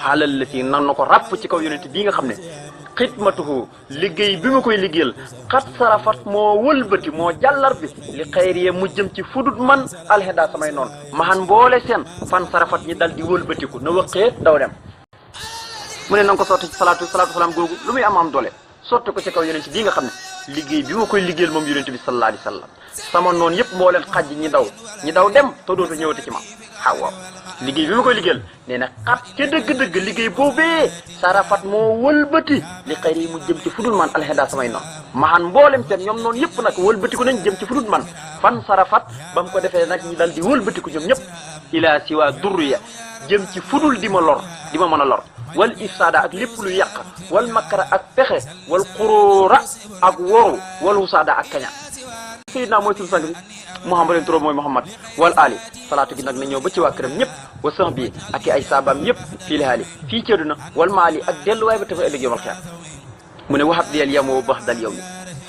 xaalal la ci nan na ko ràpp ci kaw yonent bii nga xam ne xidmatuhu liggéey bi ma koy liggéeyal xat sarafat moo wëlbati moo jàllar bi li xayriye mu jëm ci fudut man alxeda samay noonu maxan mboole seen fan sarafat ñi dal di wëlbatiku na wëqee daw dem mu ne na nga ko sotti ci salaatu salaam googu lu muy am doole sotti ko ci kaw yonent bii nga xam ne liggéey bi ma koy liggéeyal moom yonent bi sallallahu alayhi wa sallam sama noonu yëpp moo leen xaj ñi daw dem te dootu ñëwati ci ma waaw liggéey bi ma koy liggéeyal nee na xat ca dëgg-dëgg liggéey boobee sarafat moo wëlbati li xëy yi mu jëm ci fudul man alxeda samay noonu maxan mboolem seen ñoom noonu yëpp nag wëlbatiku nañ jëm ci fudul man fan sarafat ba mu ko defee nag ñi dal di wëlbatiku ñoom ñëpp ila siwa durriya jëm ci fudul di ma lor di ma mën a lor wal ifsaada ak lépp lu yàq wal makara ak pexe wal xuróora ak woru wal wusaada ak kaña sayidna mooy sul sang bi muhammadin turo mooy muhammad wal ali salaatu gi nag na ñëw ba ci waa këram ñëpp wa sax bi ak ay saabaam yëpp fii lihaali fii ci àdduna wal maali ak delluwaay ba tafa ëllëg yowmal xiyaam mu ne waxab diyal yow ma bax dal yow mi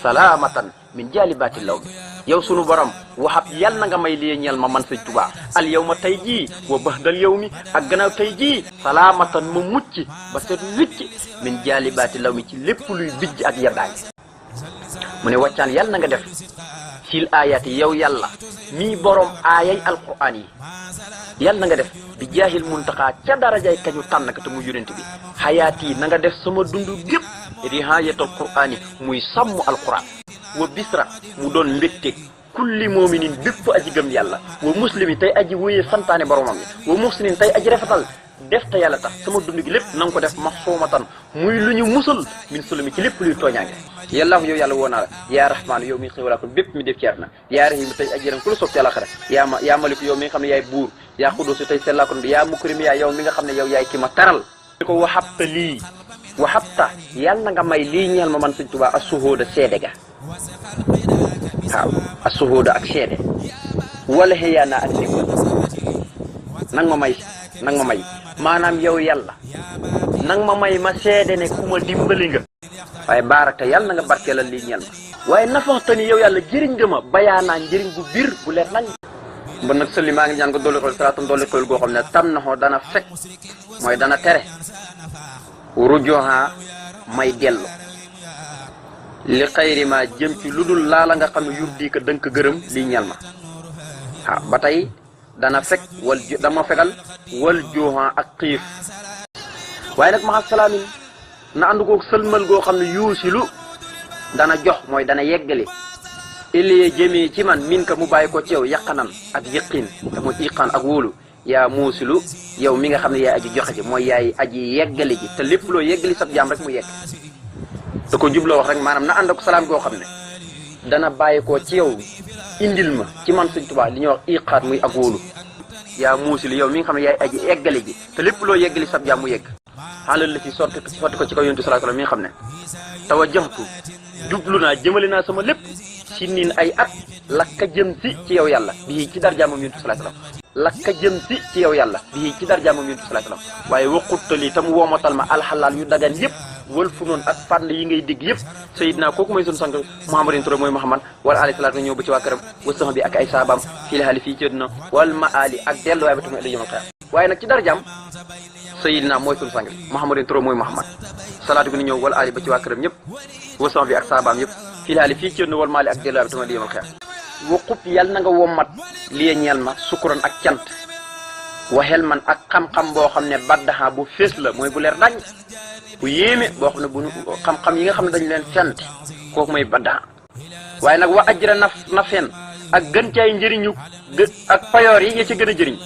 salaamatan min jaalibaati law mi yow sunu borom waxab yal na nga may liye ñeel ma man sëñ Tuubaa al yow ma tey jii wa bax dal yow mi ak gannaaw tey jii salaamatan ma mucc ba seet wicc min jaalibaati law mi ci lépp luy bijj ak yeddaange mu ne wàccaan yal na nga def fil aayaati yow yàlla mii borom aayay alquraan yi yal na nga def bi jaahil muntaxaa ca darajay kañu tànn ka te mu yonent bi xayaat yi na nga def sama dundu gépp rihaayatal quraan yi muy sàmm alquraan wa bisra mu doon mbégteeg kulli moominin bépp aji gëm yàlla wa muslimi tey aji wóyee santaane boromam yi wa muhsinin tey aji rafetal def te yàlla tax sama dund gi lépp na nga ko def maxsuumatan muy lu ñu musal min sulumi ci lépp luy tooñaange yàllaahu yow yàlla woo naa la yaa rahmaanu yow mi xéwalaa kon bépp mi def ci àdduna yaa rahiim tey aji yaram ku la sopp ci àllaxira yaa maliku yow mi nga xam ne yaay buur yaa xuduusu tey sellaa kon bi yaa mukrim yaa yow mi nga xam ne yow yaay ki ma taral ko waxabta lii waxabta yàlla na nga may lii ñeel ma man sëñ Tuubaa asuhóoda seede ga waaw asuhóoda ak seede wala xëyaana ak ndimbal nang ma may maanaam yow yàlla nang ma may ma seede ne ku ma dimbali nga waaye baaraka yàlla na nga barkeelal lii ñeel ma waaye nafaxta ni yow yàlla jëriñ nga ma bayaanaa njëriñ bu biir bu leer nañ ba nag sëlli maa ngi ñaan ko dolli xool salaatam dolli xool goo xam ne tam naxoo dana fekk mooy dana tere rujoha may dellu li xayri ma jëm ci lu dul laala nga xam ne yur dii ko dënk gërëm lii ñeel ma waaw ba tey dana fekk dama fegal wal joha ak xiif waaye nag maxa salaamin na ànd koog sëlmal goo xam ne yuusilu dana jox mooy dana yeggali illee jëmee ci man min ka mu bàyyi ko ci yow yaqanan ak yëqin te mooy iqaan ak wóolu yaa muusilu yow mi nga xam ne yaay aji joxe ji mooy yaay aji yeggali ji te lépp loo yeggali sab jaam rek mu yegg da ko jubloo wax rek maanaam na ànd ak salaam goo xam ne dana bàyyi ko ci yow indil ma ci man sëñ Tuubaa li ñuy wax iqaat muy ak wóolu yaa muusilu yow mi nga xam ne yaay aji yeggali ji te lépp loo yeggali sab jaam mu yegg xaalal la ci sotti ko ci kaw yonent sallallahu alayhi wasallam mi nga xam ne tawajjahtu jublu naa jëmale naa sama lépp si niin ay at lakka jëm si ci yow yàlla bii ci dar jaamam yonent sallallahu alayhi wasallam lakka jëm si ci yow yàlla bii ci dar jaamam yonent sallallahu alayhi wasallam waaye waqutali tam woomatal ma alxalaal yu dagan yëpp wal fu noonu ak fànn yi ngay dégg yëpp sayidna kooku mooy sunu sang muhammadin Touré mooy muhammad wala alayhi salaatu ñëw ba ci waa këram wa sax bi ak ay saabaam fii la xaali fii ci àdduna wal ma ali ak delluwaay ba tamit ëllëg yawmal qiyaama waaye nag ci dar jaam sayidna mooy sunu sang muhammadin Touré mooy muhammad salaatu gi ni ñëw wala ali ba ci waa këram ñëpp wa sax bi ak saabaam yëpp fii la xaali fii ci àdduna wal ma ali ak delluwaay ba tamit ëllëg yawmal qiyaama waqut yàlla na nga wommat liye ñeel ma sukkuran ak cant waxel man ak xam-xam boo xam ne baddaxa bu fees la mooy bu leer dañ bu yéeme boo xam ne bu xam-xam yi nga xam ne dañu leen fent kooku mooy baddaxa waaye nag wa ajra na fen ak gën caay njëriñu ak payoor yi ci gën a jëriñ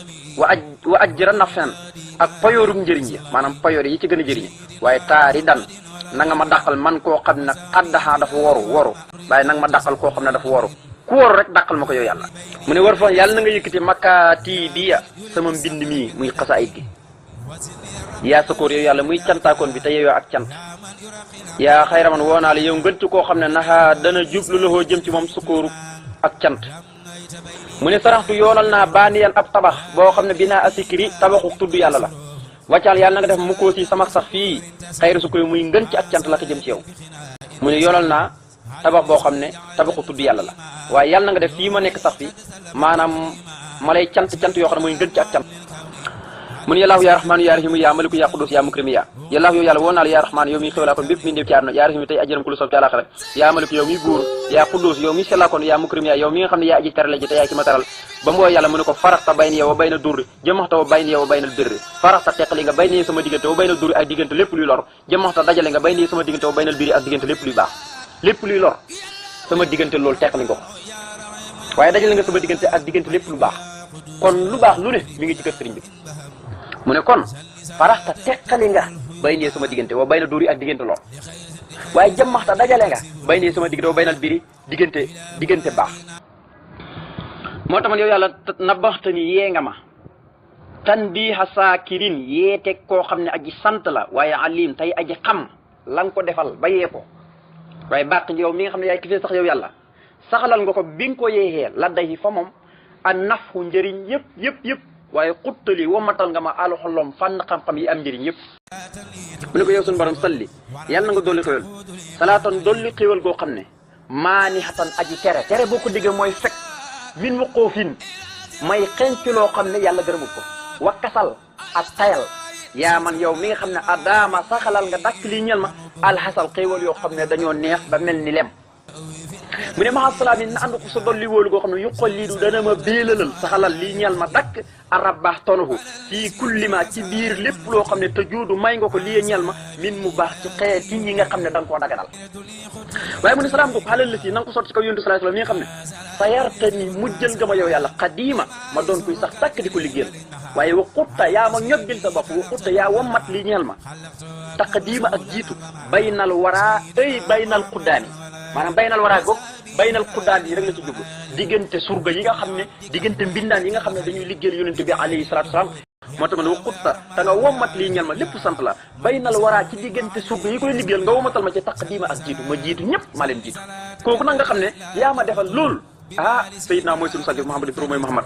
wa ajra na fen ak payooruk njëriñ yi maanaam payoor yi ci gën a jëriñ waaye taari dan na nga ma dàqal man koo xam ne xaddaxa dafa woru waaye nag ma dàqal koo xam ne dafa woru ku wóor rek dàqal ma ko yow yàlla mu ne war fa yàlla na nga yëkkati makkaati biya sama mbind mii muy xasaayit gi yaa sakoor yow yàlla muy cantaakoon bi te yow ak cant yaa xayraman woo naa la yow ngën ci koo xam ne naxaa dana jublu loxoo jëm ci moom sukooru ak cant mu ne saraxtu yoolal naa baaniyan ab tabax boo xam ne binaa asikiri tabaxu tudd yàlla la wàccaal yàlla na nga def mu koo si sama sax fii xayra su koy muy ngën ci ak cant la ko jëm ci yow mu ne yoolal naa tabax boo xam ne tabaxu tudd yàlla la waaye yàlla na nga def fii ma nekk sax fi maanaam ma lay cant yoo xam ne mooy ngën ci ak cant mun yàllaahu yaa rahmaanu yaa rahiimu yaa maliku yaa qudus yaa mukrim yàllaahu yow yàlla woo naa la yaa rahmaan yow mi xéwalaa kon bépp mi ndéef ci àdduna yaa rahiimu tey ajiram ku lu soob ci àllaaxira yaa maliku yow mi buur yaa qudus yow mi sellaa kon yaa mukrim yow mi nga xam ne yaa aji terale ji te yaa ki ma taral ba mu woo yàlla mu ne ko faraxta bayni yow wa bayna durri jëmaxta wa bayni yow wa bayna birri faraxta teqali nga bayni sama diggante wa bayna durri ak diggante lépp luy lor jëmaxta dajale nga bayni sama diggante wa bayna birri ak diggante lépp luy baax lépp luy lor sama diggante loolu teqali nga ko waaye dajale nga sama diggante ak diggante lépp lu baax kon lu baax lu ne mi ngi ci kër sëriñ bi mu ne kon faraxta teqali nga bayni sama diggante wa bayna durri ak diggante lor waaye jëmaxta dajale nga bayni sama diggante wa bayna birri diggante baax moo tax man yow yàlla nabaxta ni yee nga ma tan bii xasaakirin yee teg koo xam ne aji sant la waaye alim tey aji xam la nga ko defal ba yee ko waaye bàq yow mi nga xam ne yaay kifee sax yow yàlla saxalal nga ko bi nga ko yeexee la day fa moom a nafu njëriñ yëpp waaye xuttali wamatal nga ma alxolom fànn xam-xam yi am njëriñ yëpp mu ne ko yow suñu borom salli yàlla na nga dolli xéwal salaatan dolli xéwal goo xam ne maani xatan aji tere boo ko diggee mooy fekk min mu xoofin may xenc loo xam ne yàlla gërëmul ko wa kasal ak tayal yaa man yow mi nga xam ne adama saxalal nga dakk lii ñel ma alxasal xéewal yoo xam ne dañoo neex ba mel ni lem mu ne mahasalaam yi na ànd ko sa dolli wóolu goo xam ne yuqal lii du dana ma béelalal saxalal lii ñel ma dakk arabaax tonahu fii kullima ci biir lépp loo xam ne te juudu may nga ko lii ñel ma min mu baax ci xeet yi nga xam ne da nga koo daganal waaye mu ne salaam ko xalal la si na nga ko sotti ci kaw yonent sallallahu alayhi wasallam mi nga xam ne sa yarta ni mujjël nga ma yow yàlla xadiima ma doon kuy sax sàkk di ko liggéeyal waaye wa xutta yaa ma ñoddil sa bopp wa xutta yaa wammat lii ñeel ma taqdiima ak jiitu baynal waraa baynal xuddaani maanaam baynal waraa goog baynal xuddaan yi rek la ci jublu diggante surga yi nga xam ne diggante mbindaan yi nga xam ne dañuy liggéeyal yonent bi alayhi salaatu wasalaam moo tax ma ne wa xutta te nga wommat lii ñeel ma lépp sant la baynal waraa ci diggante surga yi koy liggéeyal nga wommatal ma ci taqdiima ak jiitu ma jiitu ñëpp maa leen jiitu kooku nag nga xam ne yaa ma defal lool sayidna mooy sunu sagir Muhammad turu mooy Muhammad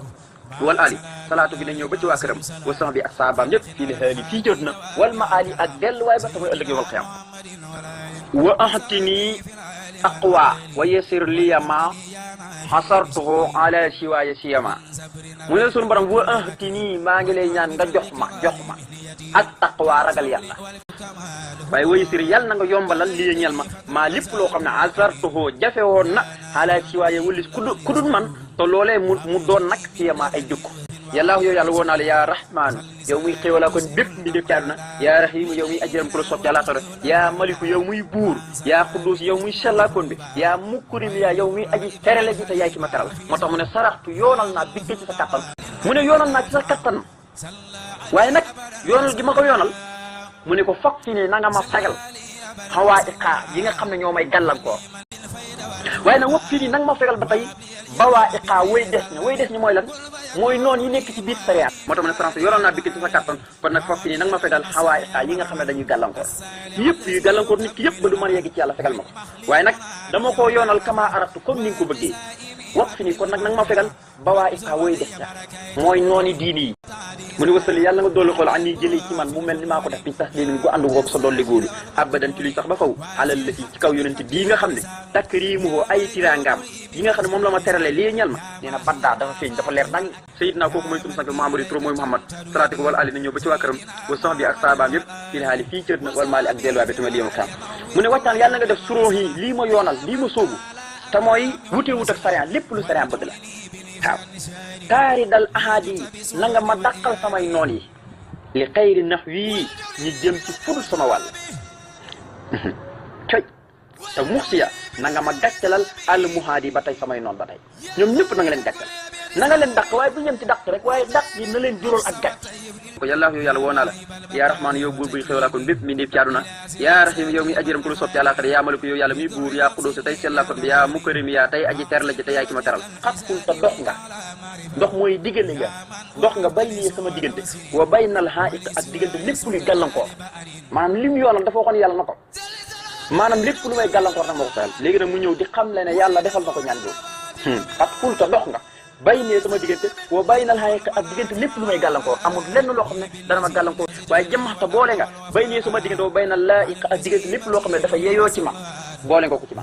wal ali salaatu bi na ñëw ba ci waa këram wa sax bi ak saabaam yëpp fii la xaali fii jot na wal ma ali ak delluwaay ba te mooy ëllëg yowal xiyam wa ahtini aqwa wa yasir liyama xasartuhu ala siwaaya siyama mu ne sunu borom wa ahtini maa ngi lay ñaan nga jox ma ak taqwa ragal yàlla waaye wa yasir yàlla na nga yombalal lii ñeel ma maa lépp loo xam ne xasartuhu jafe woon na ala siwaaya wulis kudut man te loolee mu doon nag siyama ay jukko yàllaahu yow yàlla woo naa la yaa rahmaanu yow muy xéewalaa kon bépp mbi def ci àdduna yaa rahiimu yow muy ajiram ku la soob ci àllaaxira yaa maliku yow muy buur yaa quddus yow muy sellaakoon bi yaa mukrim yaa yow muy aji terale ji te yaay ci ma teral moo tax mu ne saraxtu yoonal naa bikke ci sa kattan mu ne yoonal naa ci sa kattan waaye nag yoonal gi ma ko yoonal mu ne ko fokk fi ne na nga ma fegal xawaa iqaa yi nga xam ne ñoo may gàllankoor waaye nag wop fii nii nanga ma fegal ba tey bawaa iqaa way des ñi mooy lan mooy noonu yi nekk ci biir sariyaat moo tax ma ne français yoroon naa bikki ci sa kattan kon nag foofu nii nanga ma fegal xawaa iqaa yi nga xam ne dañuy gàllankoor yëpp yi gàllankoor nit ki yëpp ba du mën a yegg ci yàlla fegal ma ko waaye nag dama ko yoonal kama aratu comme ni nga ko bëggee wax fi nii kon nag nanga ma fegal bawaa iqaa way des ca mooy nooni diini yi mu ne wasali yàlla nga dolli xool an nii jëlee ci man mu mel ni maa ko def bi tax limin gu ànd woog sa dolli góolu abadan ci luy sax ba faw alal la ci kaw yonente bii nga xam ne takrimuhu ay tirangaam yi nga xam ne moom la ma terale lii ñal ma nee na baddaa dafa feeñ dafa leer nañ sayidna kooku mooy sunu sang Muhammad turo mooy Muhammad salaati ko wala ali na ñëw ba ci waa këram wa sax bi ak saabaam yëpp fii haali fii cër na wala maali ak delluwaay bi tuma liyam xam mu ne wàccaan yàlla nga def suróox yi lii ma yoonal lii ma sóobu te mooy wute wut ak sariya lépp lu sariya bëgg la waaw taari dal ahadi na nga ma dàqal samay noon yi li xayri nax wii ñu jëm ci fudul sama wàll coy te muxsiya na nga ma gàccalal àll muhaadi ba tey samay noon ba tey ñoom ñëpp na nga leen gàccal na nga leen dàq waaye bu ñëm ci dàq rek waaye dàq yi na leen jural ak gàcc ko yàllaahu yow yàlla woo naa la yaa rahmaan yow buur buy xéwalaa kon bépp mi ndéef ci àdduna yaa rahim yow mi ajiram ku lu soob ci àllaaxira yaa maliku yow yàlla muy buur yaa xudóosi tey sellaa kon bi yaa mukarim yaa tey aji ter la ji te yaay ki ma teral xattul te dox nga dox mooy diggante nga dox nga bay lii sama diggante wa bay nal xaaiq ak diggante lépp luy gàllankoor maanaam li mu yoonal dafa waxoon yàlla na ko maanaam lépp lu may gàllankoor nag ma ko fayal léegi nag mu ñëw di xam le ne yàlla defal na ko ñaan boobu xattul te dox nga bay nee sama diggante boo bàyyi nal xayiq ak diggante lépp lu may gàllankoor amul lenn loo xam ne dana ma gàllankoor waaye jëmmaxta boole nga bay nee sama diggante boo bay nal laayiq ak diggante lépp loo xam ne dafa yeyoo ci ma boole nga ko ci ma